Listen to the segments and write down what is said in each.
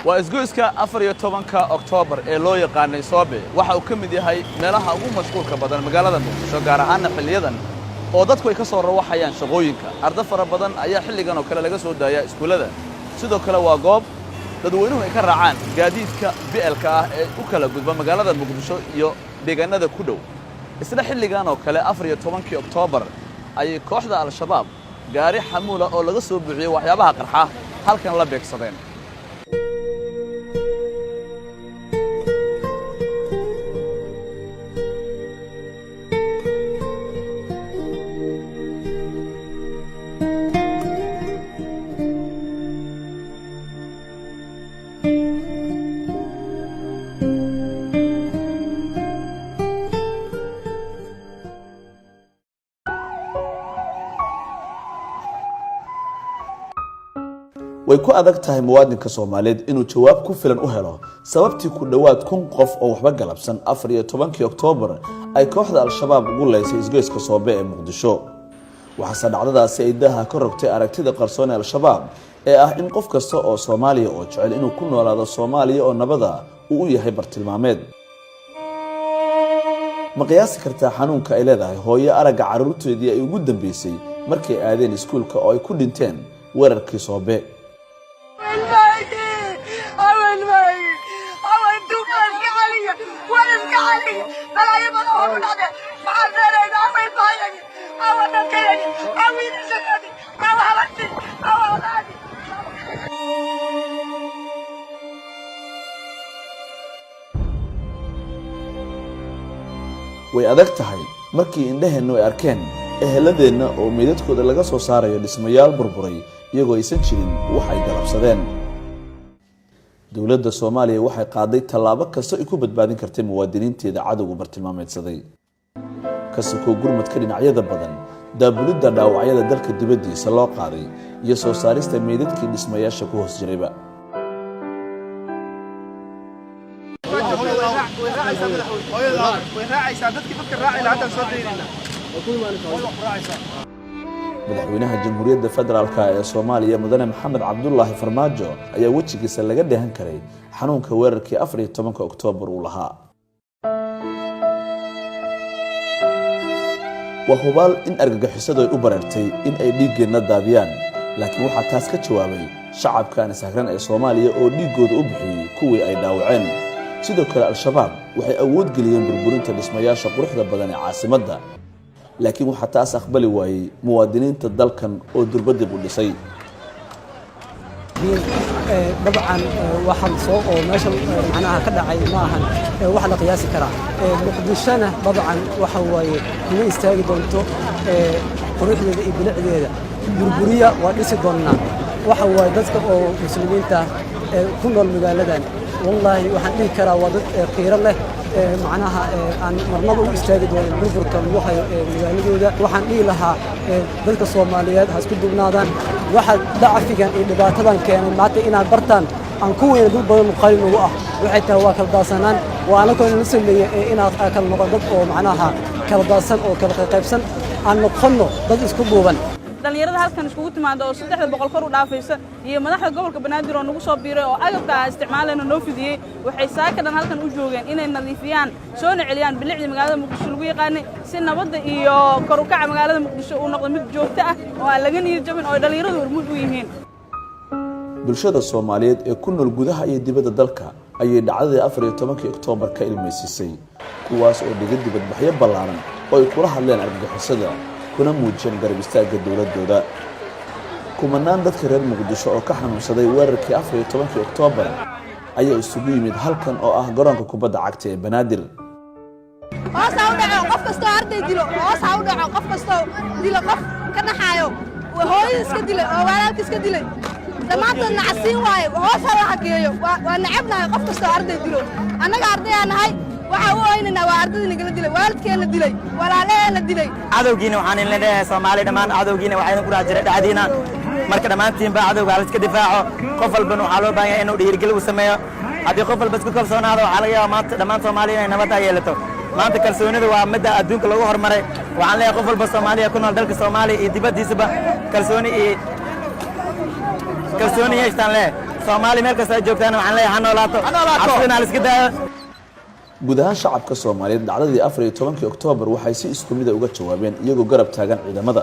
Waa isgoyska 14-ka Oktoobar ee loo yaqaanay Soobe. Waxa uu ka mid yahay meelaha ugu mashquulka badan magaalada Muqdisho, gaar ahaanna xilliyadan oo dadku ay ka soo rawaxayaan shaqooyinka. Arda fara badan ayaa xilligan oo kale laga soo daayaa iskuullada. Sidoo kale waa goob dadweynuhu ay ka raacaan gaadiidka bi'elka ah ee u kala gudba magaalada Muqdisho iyo deegaanada ku dhow. Isla xilligan oo kale, 14-kii Oktoobar, ayay kooxda Al-Shabaab gaari xamuula oo laga soo buuxiyey waxyaabaha qarxa halkan la beegsadeen. Way ku adag tahay muwaadinka Soomaaliyeed inuu jawaab ku filan u helo sababtii ku dhowaad 1000 qof oo waxba galabsan 14-kii Oktoobar ay kooxda Al-Shabaab ugu leysay isgoyska Soobe ee Muqdisho. Waxaase dhacdadaasi ay daaha ka rogtay aragtida qarsoon ee Al-Shabaab ee ah in qof kasta oo Soomaaliya oo jecel inuu ku noolaado Soomaaliya oo nabada uu u yahay bartilmaameed. Ma qiyaasi kartaa xanuunka ay leedahay hooyo aragga carruurteedii ay ugu dambeysay markay aadeen iskuulka oo ay ku dhinteen weerarkii Soobe? Ilmahaygi, awa ilmahaygi, awa dukaanka caliya, waradka caliya, balaayo badan oo ku dhacday. Maxaan dheerayna? Awa ilmahaygi, awa dadkaygi, awa wiilashayadi, awa habarti, awa walaadi. Way adag tahay markii indhaheennu ay arkeen eheladeenna oo meydadkooda laga soo saarayo dhismayaal burburay, iyagoo aysan jirin wax ay galabsadeen. Dowladda Soomaaliya waxay qaaday tallaabo kasta ay ku badbaadin kartay muwaadiniinteeda cadowgu bartilmaameedsaday, ka sokow gurmadka dhinacyada badan, daabulidda dhaawacyada dalka dibaddiisa loo qaaday iyo soo saarista meydadkii dhismayaasha ku hoos jirayba. Way raacaysaa dadkii, dadka raaci lahaa haddaan soo daynayna. Madaxweynaha Jamhuuriyadda Federaalka ee Soomaaliya, Mudane Maxamed Cabdulaahi Farmaajo, ayaa wejigiisa laga dheehan karay xanuunka weerarkii 14-ka Oktoobar uu lahaa. Waa hubaal in argagixisadu ay u bareertay in ay dhiiggeenna daadiyaan, laakiin waxaa taas ka jawaabay shacabka aan ishagran ee Soomaaliya oo dhiiggooda u bixiyey kuwii ay dhaawaceen. Sidoo kale Al-Shabaab waxay awood geliyeen burburinta dhismayaasha quruxda badan ee caasimadda, laakiin waxaa taas aqbali waayey muwaadiniinta dalkan oo durba dib u dhisay. Dabcan waxaan soo oo meesha macnaha ka dhacay ma ahan wax la qiyaasi karaa. Muqdishona dabcan waxa waaye kuma istaagi doonto quruxdeeda iyo bilicdeeda. Burburiya, waa dhisi doonnaa. Waxa waaye dadka oo Muslimiinta ku nool magaaladan, wallaahi waxaan dhihi karaa waa dad qiiro leh, macnaha aan marnaba u istaagi doonin burburka lagu hayo magaaladooda. Waxaan dhihi lahaa dadka Soomaaliyeed ha isku dubnaadaan. Waxa dacfigan iyo dhibaatadan keenay maanta inaan bartaan aan ku weyna dad badan qalin ugu ah waxay tahay waa kala daadsanaan. Waa anakoo nala sameeyey inaad kala noqon dad oo macnaha kala daadsan oo kala qaybsan. Aan noqonno dad isku duuban. Dhallinyarada halkan iskugu timaada oo 300 kor u dhaafaysa iyo madaxda gobolka Banaadir oo nagu soo biiray oo agabka aan isticmaalayno noo fidiyey, waxay saaka dhan halkan u joogeen inay nadiifiyaan, soona celiyaan bilicdii magaalada Muqdisho lagu yaqaanay, si nabadda iyo kor u kaca magaalada Muqdisho uu noqdo mid joogto ah oo aan laga niyad jabin oo ay dhallinyaradu hormuud u yihiin. Bulshada Soomaaliyeed ee ku nool gudaha iyo dibadda dalka ayay dhacdadii 14-kii Oktoobar ka ilmaysiisay, kuwaas oo dhiga dibadbaxyo ballaaran oo ay kula hadleen argagixisada kuna muujiyeen garab istaagga dowladooda. Kumanaan dadka reer Muqdisho oo ka xanuunsaday weerarkii 14-kii Oktoobar ayaa isugu yimid halkan oo ah garoonka kubadda cagta ee Banaadir. Hoos ha u dhaco qof kastoo arday dilo. Hoos ha u dhaco qof kastoo dilo, qof ka naxaayo hooyada iska dilay oo walaalka iska dilay. Dhammaantood nacasiin waaye. Hoos ha la geeyo. Waa necabnahay qof kastoo arday dilo. Annaga ardayaa nahay. Waxaa u oynaynaa waa ardadii nagala dilay, waalidkeenna dilay, walaalaheenna dilay. Cadowgiina waxaan idin leeyahay, Soomaali dhammaan, cadowgiina waxaa idin ku dhex jira dhexdiina. Marka dhammaantiinba cadowga hala iska difaaco. Qof walbana waxaa loo baahan yahay inuu dhiirigeli u sameeyo. Haddii qof walba isku kalsoonaado, waxaa laga yaabaa maanta dhammaan Soomaaliya inay nabad ay yeelato. Maanta kalsoonida waa midda adduunka lagu horumaray. Waxaan leeyahay qof walba Soomaaliya ku nool, dalka Soomaaliya iyo dibaddiisaba, kalsooni iyo kalsooni yeeshtaan leeyahay. Soomaali meel kasta ay joogtaan waxaan leeyahay ha noolaato. Ha noolaato. Cabsidina ha la iska daayo. Guud ahaan shacabka Soomaaliyeed dhacdadii 14-kii Oktoobar waxay si isku mida uga jawaabeen iyagoo garab taagan ciidamada,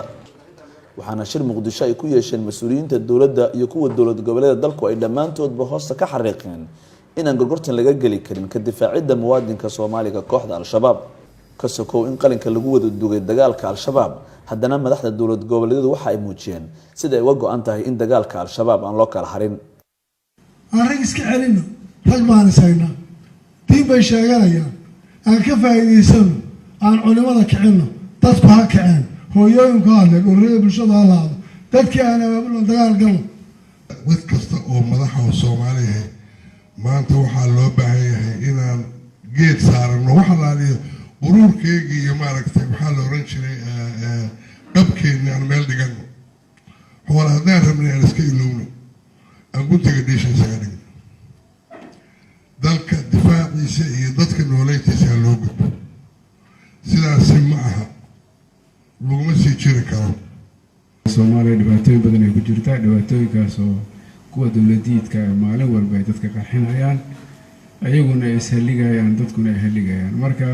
waxaana shir Muqdisho ay ku yeesheen mas-uuliyiinta dowladda iyo kuwa dowlad goboleeda dalku ay dhammaantoodba hoosta ka xariiqeen inaan gorgortan laga geli karin ka difaacidda muwaadinka Soomaaliga kooxda Al-Shabaab. Ka sokow in qalinka lagu wada dugay dagaalka Al-Shabaab, haddana madaxda dowlad goboleedyadu waxa ay muujiyeen sida ay uga go-an tahay in dagaalka Al-Shabaab aan loo kala harin. Aan rag iska celino, rag baan is haynaa, diin bay sheeganayaan, aan ka faa'iidaysano, aan culimada kicinno, dadku ha kaceen, hooyooyinku ha hadleen, ururada bulshada ha lahaado, dadkii aan abaabulno, dagaal galno. Mid kasta oo madaxa oo Soomaaliya maanta waxaa loo baahan yahay inaan geed saarano wax alaaliyo quruurkeygii iyo maaragtay maxaa la oran jiray qabkeenni aan meel dhigano. Xoola haddaan rabnay aan iska ilowno, aan guntiga dhiisha isaga dhigno, dalka difaaciisa iyo dadka nooleyntiisa ha loo gudbo. Sidaasi ma aha, laguma sii jiri karo. Soomaaliya dhibaatooyin badan ay ku jirtaa, dhibaatooyinkaas oo kuwa dowladiidka maalin walba ay dadka qarxinayaan, ayaguna ay ishalligayaan, dadkuna ay halligayaan. Marka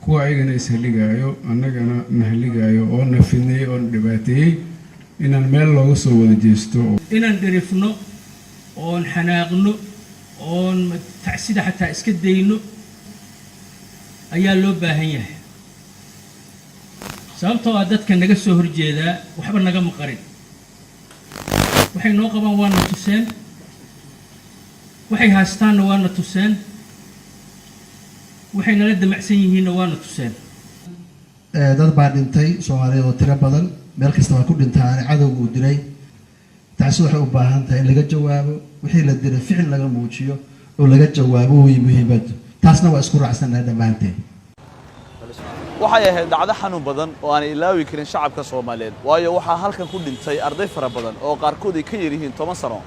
kuwa ayagana ishalligaayo, annagana na halligaayo oo na fidneeyey oo na dhibaateeyey, inaan meel looga soo wada jeesto. Inaan dhirifno oon xanaaqno oon tacsida xataa iska dayno ayaa loo baahan yahay, sababtoo ah dadka naga soo horjeedaa waxba nagama qarin. Waxay noo qabaan waana tuseen, waxay haystaanna waana tuseen, waxay nala damacsan yihiinna waana tuseen. Dad baa dhintay Soomaaliyeed oo tiro badan, meel kasta waa ku dhintaane. Cadowga uu dilay taasi waxay u baahan tahay in laga jawaabo, wixii la dilay ficil laga muujiyo oo laga jawaabo wey muhiimaddu. Taasna waa isku raacsannahay dhammaanteen. Waxay ahayd dhacdo xanuun badan oo aanay ilaawi karin shacabka Soomaaliyeed, waayo waxaa halkan ku dhintay arday fara badan oo qaarkood ay ka yar yihiin 10 sano.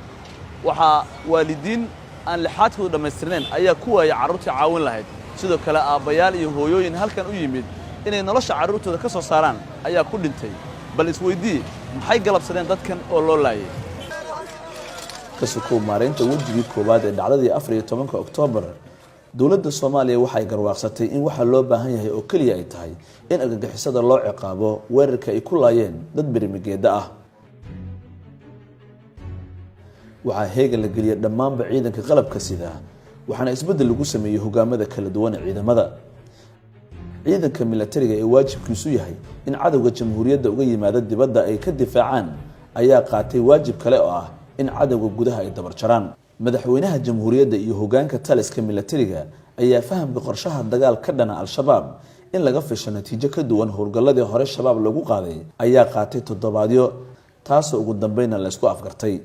Waxaa waalidiin aan lixaadkoodu dhammaystirnayn ayaa ku waayay carruurtii caawin lahayd. Sidoo kale aabbayaal iyo hooyooyin halkan u yimid inay nolosha carruurtooda ka soo saaraan ayaa ku dhintay. Bal isweydii, maxay galabsadeen dadkan oo loo laayay? Ka sokow maaraynta wejigii koowaad ee dhacdadii 14-ka Oktoobar, dowladda Soomaaliya waxay garwaaqsatay in waxaa loo baahan yahay oo keliya ay tahay in argagixisada loo ciqaabo weerarka ay ku laayeen dad berimigeeda ah. Waxaa heegan la geliyay dhammaanba ciidanka qalabka sida, waxaana isbeddel lagu sameeyey hogaamada kala duwan ee ciidamada. Ciidanka milatariga ee waajibkiisu yahay in cadowga jamhuuriyadda uga yimaada dibadda ay ka difaacaan ayaa qaatay waajib kale oo ah in cadowga gudaha ay dabar jaraan. Madaxweynaha jamhuuriyadda iyo hogaanka taliska milatariga ayaa fahamka qorshaha dagaal ka dhana Al-Shabaab in laga fisho natiijo ka duwan howlgalladii hore Shabaab lagu qaaday ayaa qaatay toddobaadyo, taasoo ugu dambeynna laysku afgartay.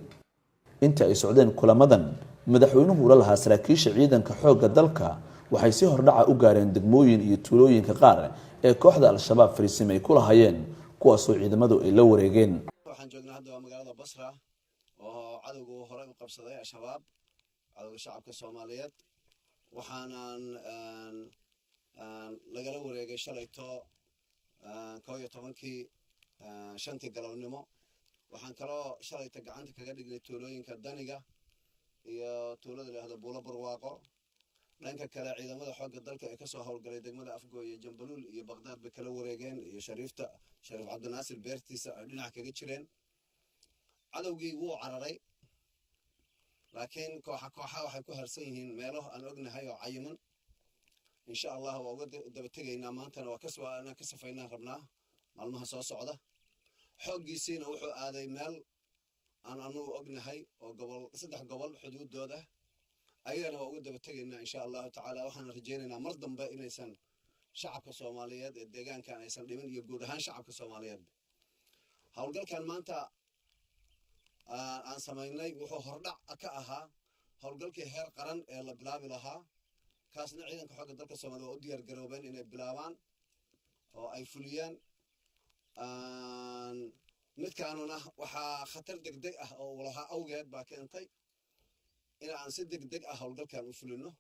Inta ay socdeen kulamadan madaxweynuhu ula lahaa saraakiisha ciidanka xoogga dalka, waxay si hordhaca u gaareen degmooyin iyo tuulooyinka qaar ee kooxda Al-Shabaab fariisime ay ku lahaayeen, kuwaasoo ciidamadu ay la wareegeen. Waxaan joognaa hadda waa magaalada Basra oo cadowgu horey u qabsaday Al-Shabaab, cadowga shacabka Soomaaliyeed, waxaanan lagala wareegay shalayto 11-kii, 5-tii galabnimo. Waxaan kaloo shalayta gacanta kaga dhignay tuulooyinka Daniga iyo tuulada la yidhaahdo Buulo Barwaaqo. Dhanka kale, ciidamada xoogga dalka ee kasoo howlgalay degmada Afgooy iyo Jambaluul iyo Baqdaad bay kala wareegeen, iyo Shariifta, Shariif Cabdinaasir beertiisa ay dhinac kaga jireen. Cadowgii wuu cararay, laakiin kooxa kooxa waxay ku harsan yihiin meelo aan ognahay oo cayiman. Insha Allah waa uga daba tegaynaa. Maantana waa kasoo inaan ka safaynaan rabnaa maalmaha soo socda. Xooggiisiina wuxuu aaday meel aan anugu ognahay oo gobol, saddex gobol xuduudood ah. Ayagana waa uga daba tegaynaa insha Allahu tacaala. Waxaan rajaynaynaa mar dambe inaysan shacabka Soomaaliyeed ee deegaankan aysan dhimin iyo guud ahaan shacabka Soomaaliyeed. Howlgalkan maanta aan samaynay wuxuu hordhac ka ahaa howlgalkii heer qaran ee la bilaabi lahaa. Kaasna ciidanka xoogga dalka Soomaaliya waa u diyaar garoobeen inay bilaabaan oo ay fuliyaan. Midkaanuna waxaa khatar degdeg ah oo uu lahaa awgeed baa keentay in aan si degdeg ah howlgalkan u fulino.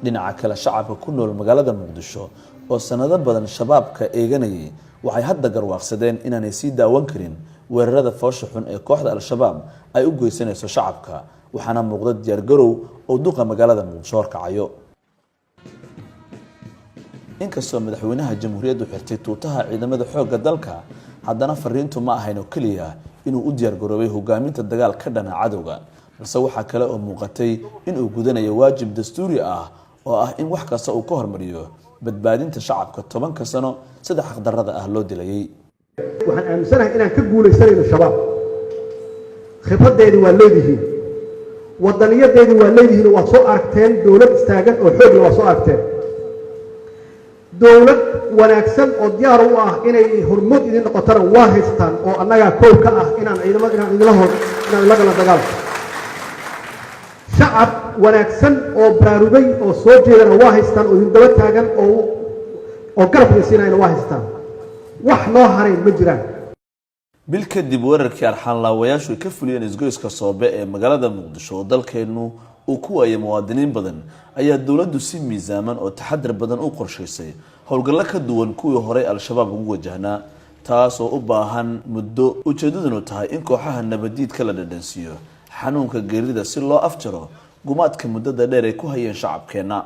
Dhinaca kale, shacabka ku nool magaalada Muqdisho oo sanado badan Shabaabka eeganayay waxay hadda garwaaqsadeen inaanay sii daawan karin weerarada foosha xun ee kooxda Al-Shabaab ay u geysanayso shacabka. Waxaana muuqda diyaargarow oo duqa magaalada Muqdisho horkacayo. Inkastoo madaxweynaha jamhuuriyaddu xirtay tuutaha ciidamada xoogga dalka, haddana fariintu ma ahayn oo keliya inuu u diyaargaroobay hogaaminta dagaal ka dhana cadowga, balse waxaa kale oo muuqatay inuu gudanayo waajib dastuuri ah oo ah in wax kasta uu ka hormariyo badbaadinta shacabka 10-ka sano sida xaqdarrada ah loo dilayay. Waxaan aaminsanahay inaan ka guulaysanayno Shabaab. Khibraddeedii waa leedihiin, wadaniyadeedii waa leedihiin oo waad soo aragteen. Dowlad istaagan oo xoogla waad soo aragteen, dowlad wanaagsan oo diyaar u ah inay hormood idin noqotana waa haystaan, oo annagaa koow ka ah inaan ciidamada inaan idinla hor inaan idinla gala dagaalka. Shacab wanaagsan oo baraarugay oo soo jeedana waa haystaan, oo idin daba taagan oo garab idin siinayana waa haystaan. Wax noo haray ma jiraan. Bil kadib weerarkii arxaanlaawayaashu ay ka fuliyeen isgoyska Soobe ee magaalada Muqdisho oo dalkeennu uu ku waayay muwaadiniin badan, ayaa dowladdu si miisaaman oo taxadar badan u qorshaysay howlgallo ka duwan kuwii horey Al-Shabaab ugu wajahnaa, taas oo u baahan muddo, ujeeddadunu tahay in kooxaha nabadiidka la dhadhansiiyo xanuunka geerida si loo afjaro gumaadka muddada dheer ay ku hayeen shacabkeenna.